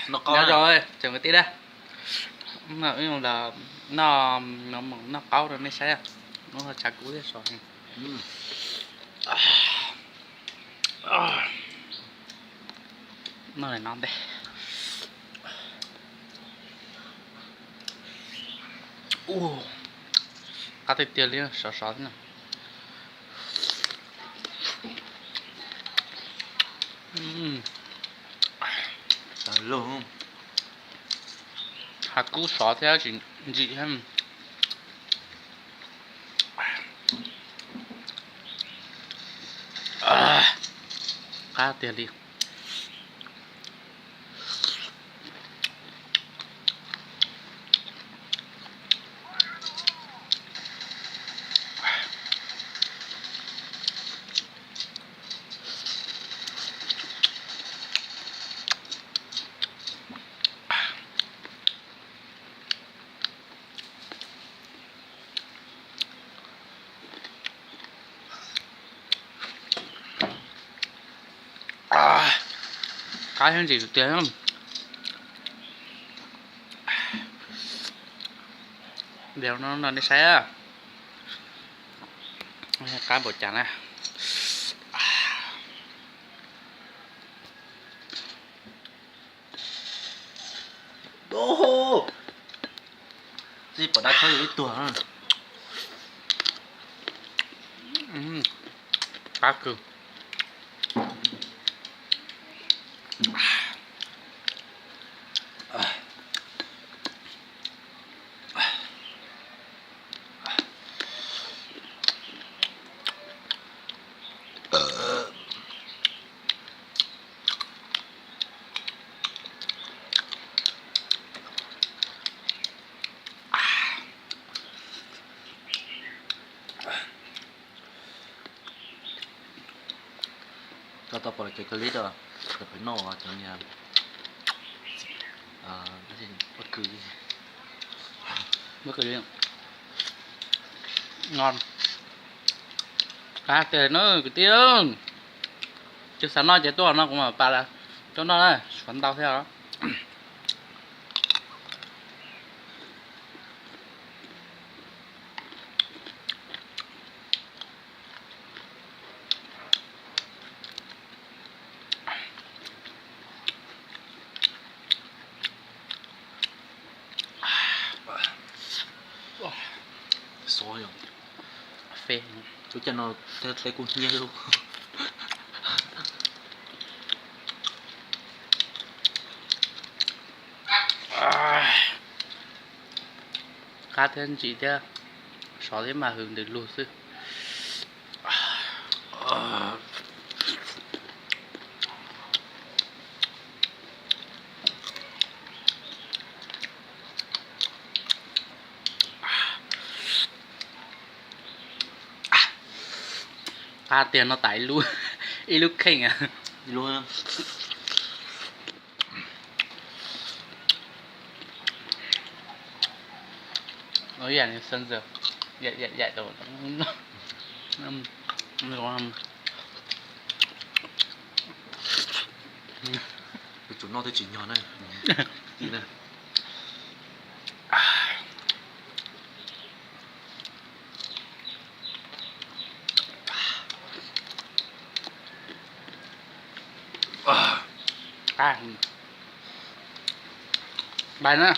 Nyob zoo tsoom kwv tij na, wb los noj, noj qaub rau nej saib, noj tshav kub thiab sov. Noj li no ntej. Qab tiag tiag li, sov sov thiab na. Tshav kub sov thiab tsis ntsim thiab. Qab tiag li. Qab thiab ntsim tiag tiag. Noj nej saib, qab npaum cas na. Txij pom dab tshab yog ib tuag. Qab kawg. Koj tau pom cov clip os, cov pem noj cov niag, ua kws, ua kws, noj. Qab tiag na kwv tij. Twb xav noj ces tuaj no kuv mam pas coj noj na, suav ntau thiab os. Xov yog, ub, cas no tej kuj hnyiab lub. Qab thiab ntsim thiab, sov thiab mas hws ntws lug xwb. Qab tiag no tas ib lub, ib lub kheej. Yuav tsum noj thiab tsim nyog na. Pai na.